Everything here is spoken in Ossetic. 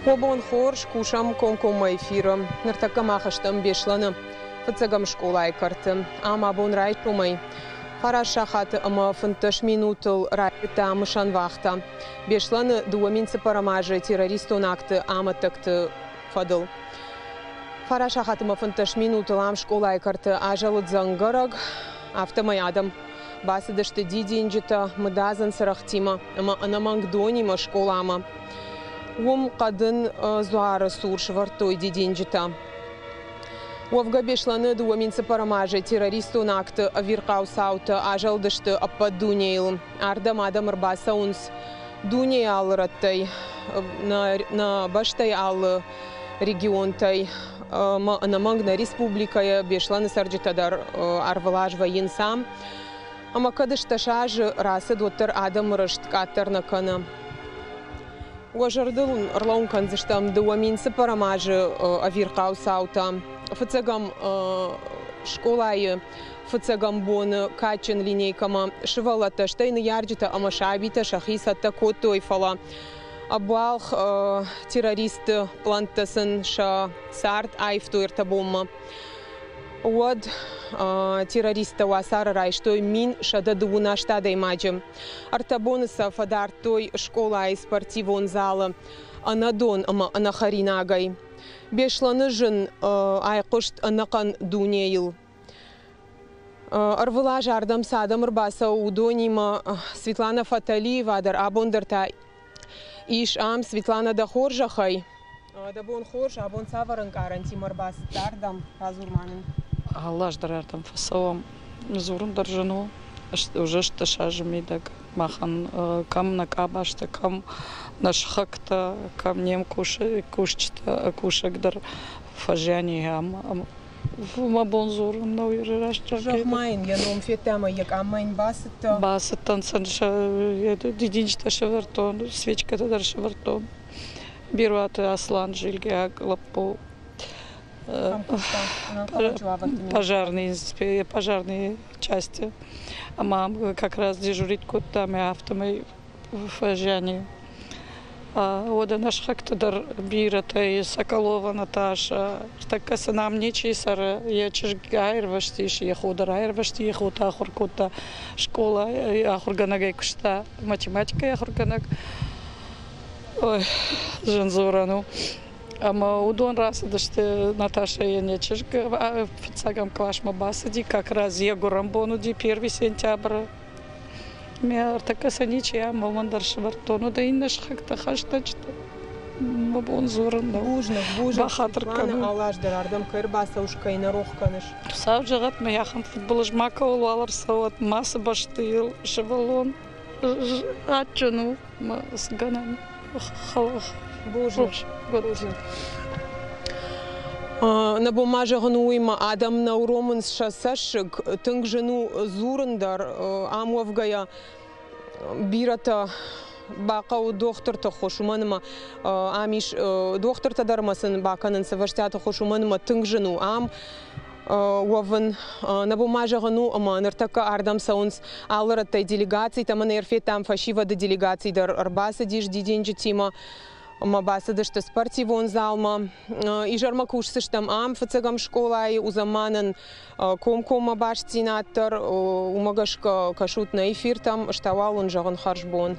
Уӕ бон хорз, кусӕм комкоммӕ эфиры. Ныртӕккӕ мах стӕм Беслӕны фыццӕгӕм скъолайы кӕрты. Ам абон райсомӕй фараст сахаты ӕмӕ 15 минутыл райдыдта мысӕн вахтӕ. Беслӕны 2004 азы террористон акты амӕттӕгты фӕдыл. Фараст сахаты ӕмӕ 15 минутыл ам скъолайы кӕрты азӕлыд дзӕнгӕрӕг. Афтӕмӕй адӕм бацыдысты дидинджытӕ, мыдадзын цырӕгътимӕ ӕмӕ ӕнӕмӕнг донимӕ скъоламӕ. Уым хъӕдын дзуары цур сӕвӕрдтой дидинджытӕ. Уӕвгӕ Беслӕны 2004 азы террористон акты ӕвирхъау цаутӕ азӕлдысты ӕппӕт дунейыл. Ардӕм адӕм ӕрбацӕуынц дунейы алы рӕттӕй, нӕ бӕстӕйы алы регионтӕй ӕмӕ ӕнӕмӕнг нӕ республикӕйы Беслӕны цӕрджытӕ дӕр ӕрвылаз вӕййынц ам. Ӕмӕ кӕд 18 азы рацыд, уӕддӕр адӕмы рыст къаддӕр нӕ кӕны. Уӕ зӕрдыл ӕрлӕууын кӕндзыстӕм 2004 азы ӕвирхъау цаутӕ. Фыццӕгӕм скъолайы фыццӕгӕм боны кадджын линейкӕмӕ сывӕллӕттӕ, стӕй ныййарджытӕ ӕмӕ сабитӕ сӕхи цӕттӕ кодтой, фӕлӕ ӕбуалгъ террористты пълӕнттӕ сын сӕ цард аивтой ӕртӕ бонмӕ. Уӕд террористтӕ уацары райстой 1128 адӕймаджы. Ӕртӕ боны сӕ фӕдардтой скъолайы спортивон залы ӕнӕдон ӕмӕ ӕнӕхӕринагӕй. Беслӕны зын айхъуыст ӕнӕхъӕн дунейыл. Ӕрвылаз ардӕм цы адӕм ӕрбацӕуы, уыдонимӕ Светлана Фаталиева дӕр абон дӕр та ис ам. Светлана, дӕ хорзӕхӕй! Дӕ бон хорз, абон цавӕр ӕнкъарӕнтимӕ ӕрбацыдтӕ ардӕм? Радзур ма нын. Алы аз дӕр ардӕм фӕцӕуӕм. Дзурын дӕр зын у. Уже 18 азы мидӕг махӕн кӕм нӕ къабӕзтӕ, кӕм нӕ сыхӕгтӕ, кӕм не мкусджытӕ, кусӕг дӕр фӕзиан и ам. Мӕ бон дзурын нӕу рӕстӕг. Зӕгъ ма йын, йӕ ном федта ӕмӕ йӕ къаммӕ йын бацыдтӕ? Бацыдтӕн сын, дидинджытӕ сӕвӕрдтон, свечкӕтӕ дӕр сӕвӕрдтон. Беруаты Аслан зилгӕйаг лӕппу. Пожарный, пожарные части. Ӕмӕ как раз дежурить кодта, ӕмӕ афтӕмӕй фӕзиани. Уӕдӕ нӕ сыхӕгты дӕр бирӕтӕ Соколова Наташа, тӕккӕ сын ам ничи цӕры, йӕ чызг аирвӕзтис, йӕ хо дӕр аирвӕзти, йӕ хо та ахуыр кодта скъолайы ахуыргӕнӕгӕй куыста, математикӕйы ахуыргӕнӕг. Ой, зын дзурӕн у. Ӕмӕ уыдон рацыдысты Наташӕйӕн йӕ чызг фыццагӕм къласмӕ бацыди, как раз йӕ гуырӕн бон уыди первый сентябры. Ме ӕртӕккӕ сӕ ничи ӕмӕ уымӕн дӕр сӕвӕрдтон. Уӕдӕ иннӕ сыхӕгтӕ хӕстӕджытӕ мӕ бон дзурын нӕу. Бузныг, бузныг, Бахатыр Светлана, кӕнут. алы аз дӕр ардӕм кӕй ӕрбацӕуыс, кӕй нӕ рох кӕныс. Хуыцау зӕгъӕд, мӕ ахӕм фыдбылыз макӕуыл уал ӕрцӕуӕд, мацы бӕсты йыл сывӕллон адджын у мӕ цы гӕнӕн. Бузныг. Бузныг. Нӕ бон ма зӕгъын у уый, ӕмӕ адӕм нӕ уромынц сӕ цӕссыг, тынг зын у дзурын дӕр. Ам уӕвгӕйӕ бирӕтӕ бахъӕуы дохтырты ххуыс, уымӕн ӕмӕ ам ис дохтыртӕ дӕр ӕмӕ сын бакӕнынц ӕвӕстиаты ххуыс, уымӕн ӕмӕ тынг зын у ам уӕвын. Нӕ бон ма зӕгъын у, ӕмӕ ныртӕккӕ ардӕм цӕуынц алы рӕттӕй делегацитӕ, ӕмӕ нӕ ӕрфедтам фӕсивӕды делегаци дӕр ӕрбацыдис дидинджытимӕ ӕмӕ бацыдысты спортивон залмӕ. Изӕрмӕ кусдзыстӕм ам, фыццӕгӕм скъолайы, уыдзӕн ма нын комкоммӕ бастдзинад дӕр. Уымӕ гӕсгӕ кӕсут нӕ эфиртӕм, ӕз та уал уын зӕгъын хӕрзбон.